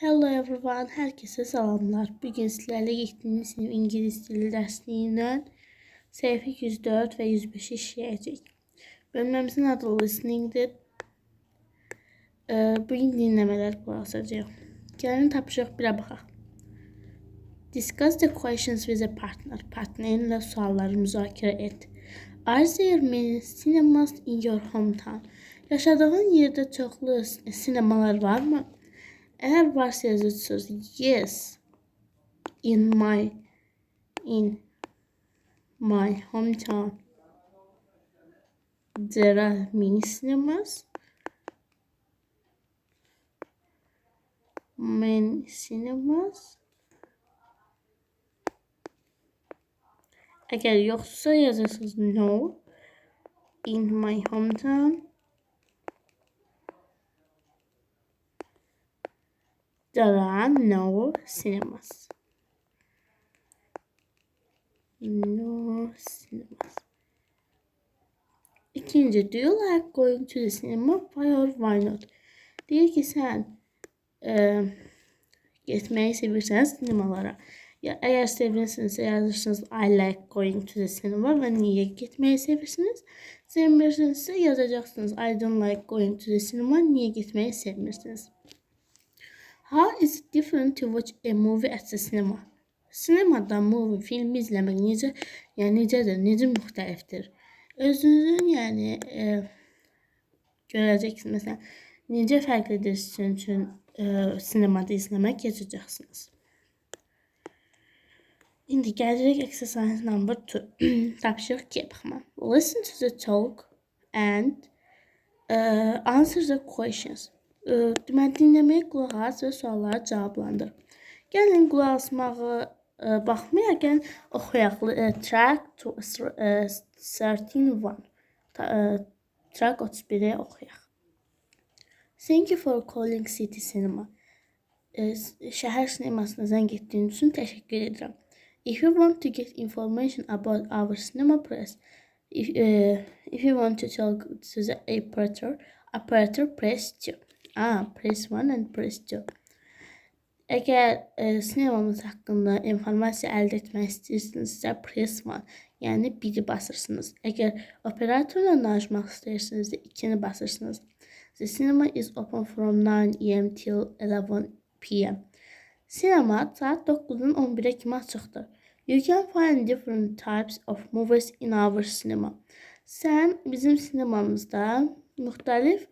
Hello everyone, herkese salamlar. Bugün sizlerle 7. sinif İngiliz dili dersliğinden səhifə 104 və 105 işləyəcək. Bölməmizin adı listeningdir. Bugün dinləmələr qulaq asacağıq. Gəlin tapşırıq 1-ə baxaq. Discuss the questions with a partner. Partnerinlə sualları müzakirə et. Are there many cinemas in your hometown? Yaşadığın yerdə çoxlu sinemalar varmı? Eğer varsa yazıyorsunuz yes, in my hometown there are many cinemas. Many cinemas. Eğer yoksa yazıyorsunuz no, in my hometown there are no cinemas. No cinemas. İkinci, do you like going to the cinema? Why or why not? Deyir ki, sən getməyi sevirsən sinemalara. Ya əgər sevirsinizsə yazırsınız I like going to the cinema və niyə getməyi sevirsiniz? Sevmirsinizsə yazacaqsınız I don't like going to the cinema. Niyə getməyi sevmirsiniz? How is it different to watch a movie at the cinema? Sinemada movie, film izləmək necə, yəni necədir, necə müxtəlifdir? Özünüzün, yəni görəcəksiniz. Məsələn, necə fərqlidir sizin üçün sinemada izləmək yazacaqsınız. İndi gəlirik exercise number 2. Tapşırıq 2-yə baxma. Listen to the talk and answer the questions. Deməli, dinləməyə qulaq as və sualları cavablandır. Gəlin qulaq asmağı baxmayaq, gəlin oxuyaq. Track to 31. Track 31-i oxuyaq. Thank you for calling City Cinema. Şəhər sinemasına zəng etdiyiniz üçün təşəkkür edirəm. If you want to get information about our cinema, press. If you want to talk to the operator, press 2. Press 1 and press 2. Əgər sinemamız haqqında informasiya əldə etmək istəyirsinizsə, press 1, yəni 1-i basırsınız. Əgər operatorla danışmaq istəyirsinizsə, 2-ni basırsınız. The cinema is open from 9 a.m. till 11 p.m. Sinema saat 9-dan 11-ə kimi açıqdır. You can find different types of movies in our cinema. Sən bizim sinemamızda müxtəlif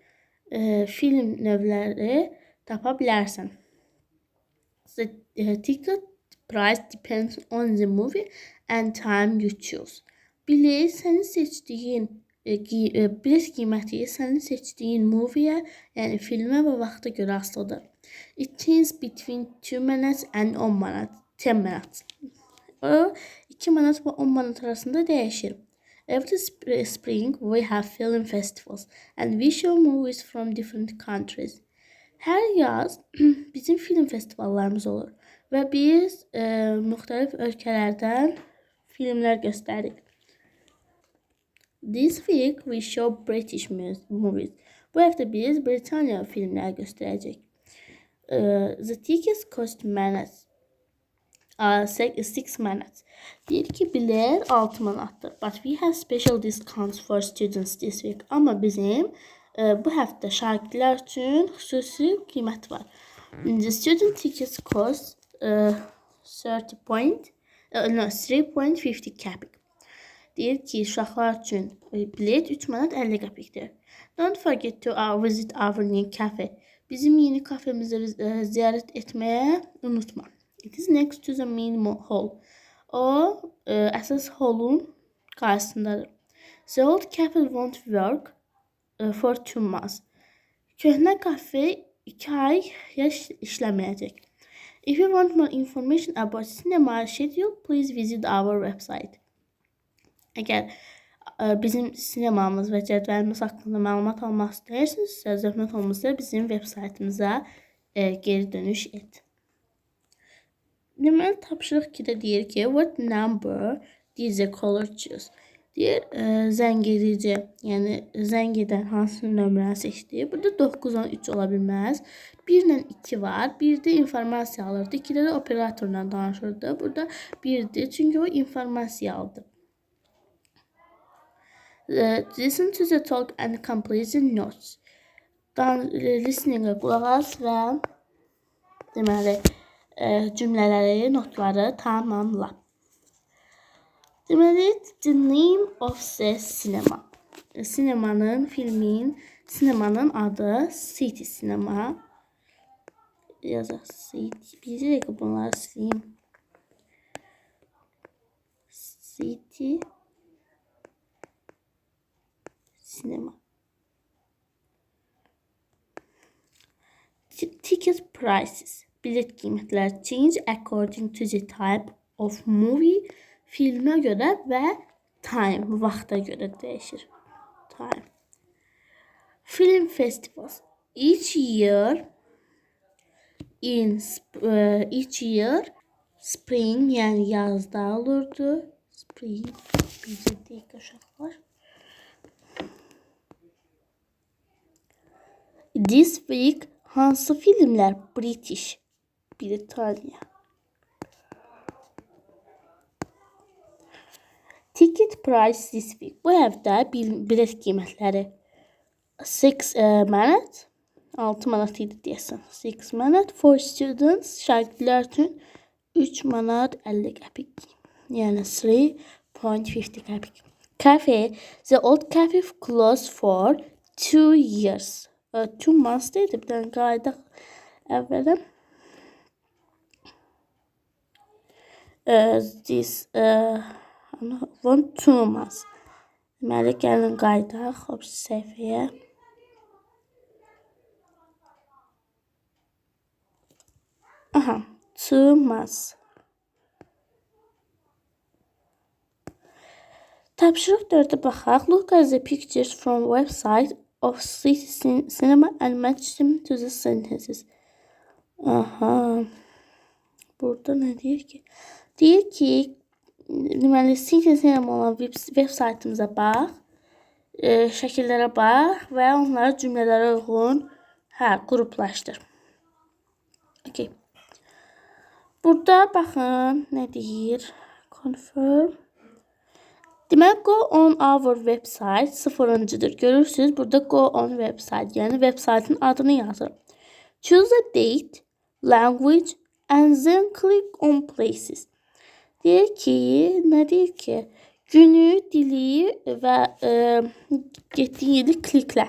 film növləri tapa bilərsən. The ticket price depends on the movie and time you choose. Bilet sənin seçdiyin bilet qiyməti sənin seçdiyin movie-yə, yəni filmə və vaxta görə asılıdır. It changes between 2 manat and 10 manat, 10 manat. O 2 manat və 10 manat arasında dəyişir. Every spring we have film festivals and we show movies from different countries. Hər yaz bizim film festivallarımız olur və biz müxtəlif ölkələrdən filmlər göstəririk. This week we show British movies. Bu həftə biz Britaniya filmləri göstərəcək. The tickets cost manats. 6 manat. Deyir ki, bilet 6 manatdır. But we have special discounts for students this week. Amma bizim bu həftə şagirdlər üçün xüsusi qiymət var. The student tickets cost 30 point, no, 3.50 qəpik. Deyir ki, uşaqlar üçün bilet 3 manat 50 qəpikdir. Don't forget to visit our new cafe. Bizim yeni kafemizi ziyarət etməyə unutma. It is next to the main hall. O, əsas holun qarşısındadır. The old cafe won't work for 2 months. Köhnə kafe 2 ay işləməyəcək. If you want more information about cinema schedule, please visit our website. Əgər bizim sinemamız və cədvəlimiz haqqında məlumat almaq istəyirsinizsə, zəhmət olmasa bizim web saytımıza geri dönüş et. Deməli, tapşırıq 2-də deyir ki, what number did the caller choose? Deyir, zəng edici, yəni zəng edən hansı nömrəni seçdi? Burada 9 13 ola bilməz. 1 ilə 2 var. 1-də informasiya alırdı, 2-də də operatorla danışırdı. Burada 1-dir, çünki o informasiya aldı. Listen to the talk and complete the notes. Listeningə qulaq as və deməli, cümlələri, notları tamamla. Deməli, the name of the cinema. Sinemanın, filmin, sinemanın adı City Cinema. Yazaq City. Bir dəqiqə bunları sileyim. City Cinema. Ticket prices. Bilet qiymətləri change according to the type of movie. Filmə görə və time, vaxta görə dəyişir. Time. Film festivals. Each year in each year spring, yəni yazda olurdu. Spring. Bir dəqiqə uşaqlar. This week hansı filmlər British? Britaniya. Ticket price this week. Bu həftə bilet qiymətləri 6 manat, 6 manat idi deyəsən. 6 manat for students, şagirdlər üçün 3 manat 50 qəpik. Yəni 3.50 qəpik. Cafe, the old cafe closed for 2 years. 2 months dedi, bir dənə qayıdaq əvvələ. This 1 2 months. Deməli, gəlin qayıdaq o səhifəyə. Aha, 2 months. Tapşırıq 4-ə baxaq. Look at the pictures from website of City Cinema and match them to the sentences. Aha. Burada nə deyir ki? Deyir ki, deməli City Cinema olan web saytımıza bax, şəkillərə bax və onları cümlələrə uyğun, hə, qruplaşdır. Okay. Burada baxın nə deyir? Confirm. Deməli, go on our website sıfırıncıdır. Görürsünüz, burada go on website, yəni web saytın adını yazırım. Choose a date, language and then click on places. Deyir ki, nə deyir ki? Günü, dili və getdiyin yeri kliklə.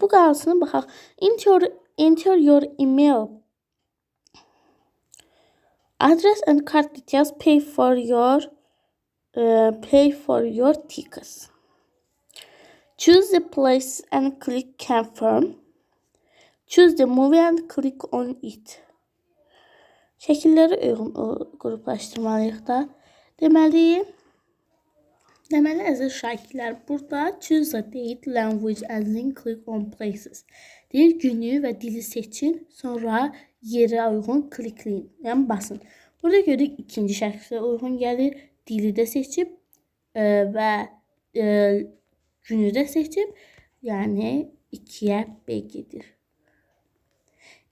Bu qalsın, baxaq. Enter your email address and card details, pay for your tickets. Choose the place and click confirm. Choose the movie and click on it. Şəkilləri uyğun qruplaşdırmalıyıq da. Deməli əziz şagirdlər, burada choose a date, language and then click on places. Deyir, günü və dili seçin, sonra yerə uyğun klikləyin, yəni basın. Burada görürük ikinci şəklə uyğun gəlir. Dili də seçib və günü də seçib, yəni 2-yə B gedir.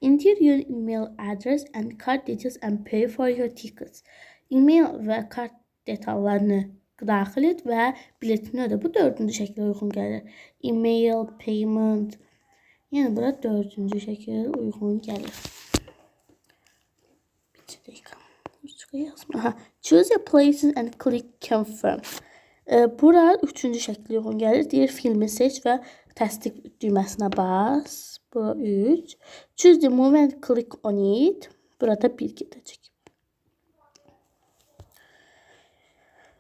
Enter your email address and card details and pay for your tickets. Email və kart detallarını daxil et və biletini ödə. Bu dördüncü şəklə uyğun gəlir. Email, payment. Yəni bura dördüncü şəkil uyğun gəlir. Bir dəqiqə. Ruçka yazma. Aha. Choose a place and click confirm. Bura üçüncü şəklə uyğun gəlir. Deyir, filmi seç və təsdiq düyməsinə bas. Bura 3. Choose the movie and click on it. Burada 1 gedəcək.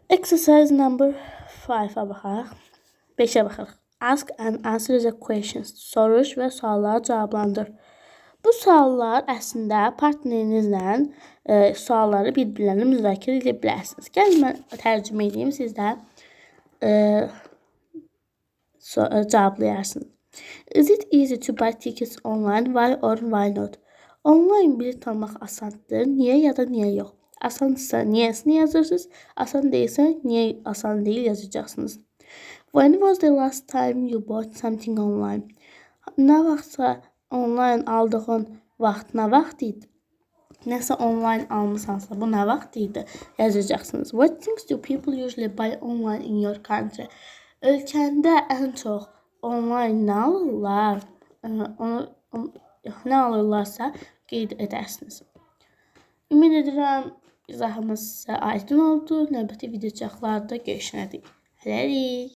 Exercise number 5-a baxaq. 5-ə baxaq. Ask and answer the questions. Soruş və sualları cavablandır. Bu suallar əslində partnerinizlə sualları bir-birlərinə müzakirə edə bilərsiniz. Gəlin mən tərcümə edeyim, siz də cavablayarsınız. Is it easy to buy tickets online? Why or why not? Online bilet almaq asandır. Niyə ya da niyə yox? Asansa niyəsini yazırsınız, asan deyilsə niyə asan deyil yazacaqsınız. When was the last time you bought something online? Nə vaxtsa online aldığın vaxt nə vaxt idi? Nəsə online almısansa, bu nə vaxt idi? Yazacaqsınız. What things do people usually buy online in your country? Ölkəndə ən çox online nə alırlar? Onu nə alırlarsa qeyd edərsiniz. Ümid edirəm izahımız sizə aydın oldu. Növbəti video çaqlarda görüşənədək. Hələlik.